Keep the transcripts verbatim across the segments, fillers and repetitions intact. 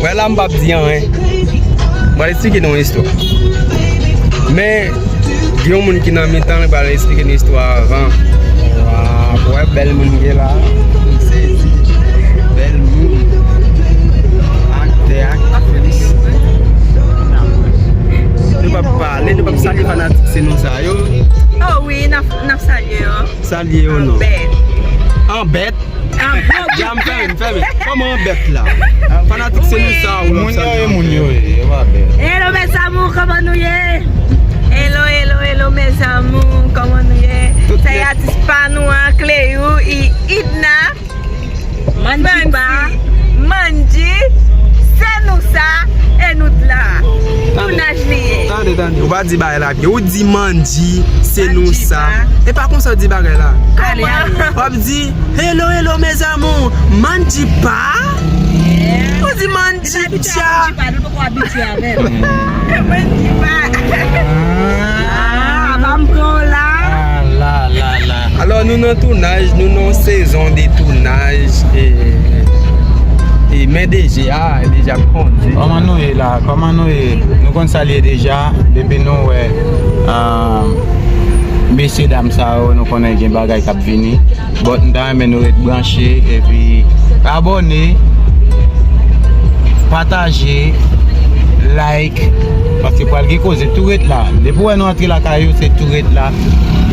Wè la, m p ap di anyen. M pral eksplike nou yon istwa. Men, gen yon moun ki nan mitan, li pral eksplike nou istwa a avan. Waw, wè bèl moun gen la. M sezi. Bèl moun. Aktè, aktris. Nou p ap pale, nou p ap salye fanatik Se Nou Sa yo. Oh wi, n ap, n ap salye yo. Salye yo non. Anbèt. Anbèt? Anbèt. Ya, m fèmen, m fèmen. Kòman anbèt la? Fanatik Se Nou Sa yo, moun yo ye, moun yo ye, yo pa bèl. Hello mes amours, kòman nou ye? Hello, hello, hello mes amours, kòman nou ye? Sa e atis pa nou an, Cléou, i Idna. Mandjipa. Manji, Se Nou Sa, e nou t la. Tande. Tounaj li ye. Tande, tande. Ou pa di bagay la byen. Ou di Mandji, Se Nou Sa. Mandjipa. E pa konsa w di bagay la. Kòman? W ap di, hello, hello, mes amours. Mandjipa? Yeah. Ou di Mandjipa. Nou abitye a Mandjipa, nou poko abitye avè l. Mandjipa. Ah, pa m pran w la. Ah, la, la, la. Alò, nou nan tounaj, nou nan sezon de tounaj, e, e men D J a, D J ap kondui. Kòman nou ye la? Kòman nou ye? Nou konn sa l ye deja, depi nou wè, ah, mesye dam sa yo, nou konnen gen bagay k ap vini. But m ta renmen nou ret branche, epi abòne, pataje, like, paske pral gen koze, tou ret la. Depi w wè nou antre lakay ou, se tou ret la.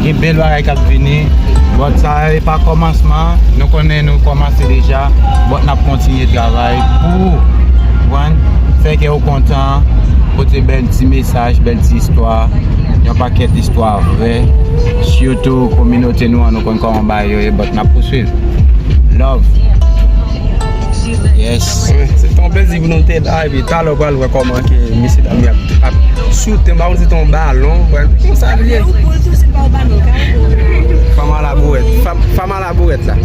Gen bèl bagay k ap vini. But sa e pa kòmansman, nou konnen nou kòmanse deja, but n ap kontinye travay pou, konprann, fè kè w kontan, pote bèl ti mesaj, bèl ti istwa, yon pakèt istwa vrè, sitou kominote nou an, nou konn kòman bagay yo ye, but n ap pouswiv. Love. Yes. Wi, se te yon plezi pou nou te la, epi talè w pral wè kòman ke mesye dam yo ap, ap choute, m pa konn si se te yon balon, wè, konsa l ye. Fanm a la bourèt, fanm, fanm a la bourèt la.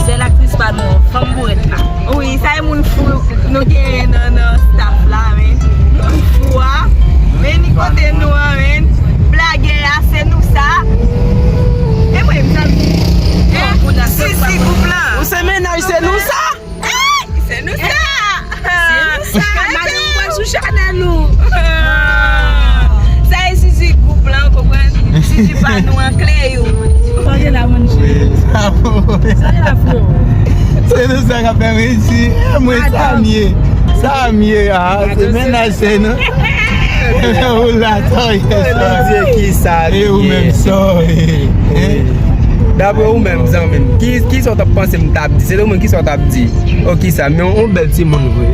Sèl aktris pa nou, fanm bourèt la. Wi, sa e moun fou nou genyen nan, nan staff la, men. Moun fou a, men ni kote nou an, men. Blagè a, Se Nou Sa. E mwen, m sa l di. Sisi gwoup lan. Ou se mennaj Se Nou Sa? Se Nou Sa. Se Nou Sa. Madanm mwen sou chanèl ou. Sa e Sisi gwoup lan, konprann? Sisi pa nou an, Cléou. Sa gen la, mon cheri? Sa gen la, freo? Se Nou Sa k ap fè mezi. E mwen, sa m ye. Sa m ye a, se mennaj Se Nou. Ou la, sa w ye, sa w ye. E ou menm, sa w ye. Wi. Daprè ou menm, zanmi m, ki, kisa w t ap panse m t ap di? Se te ou menm, kisa w t ap di? O, kisa? Men yon bèl timoun vre.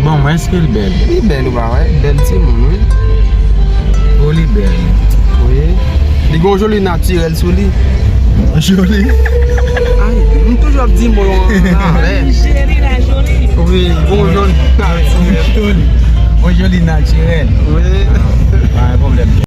Bon, mwen, èske l bèl? Li bèl, ou pa wè? Bèl timoun, wi. O, li bèl. Wi. Li gen yon joli natirèl sou li. Joli? Ay, m toujou ap di mo yo an anglè. Angelina Jolie. Wi, gen yon joli natirèl. Joli. Yon joli natirèl. Wi. Pa gen pwoblèm.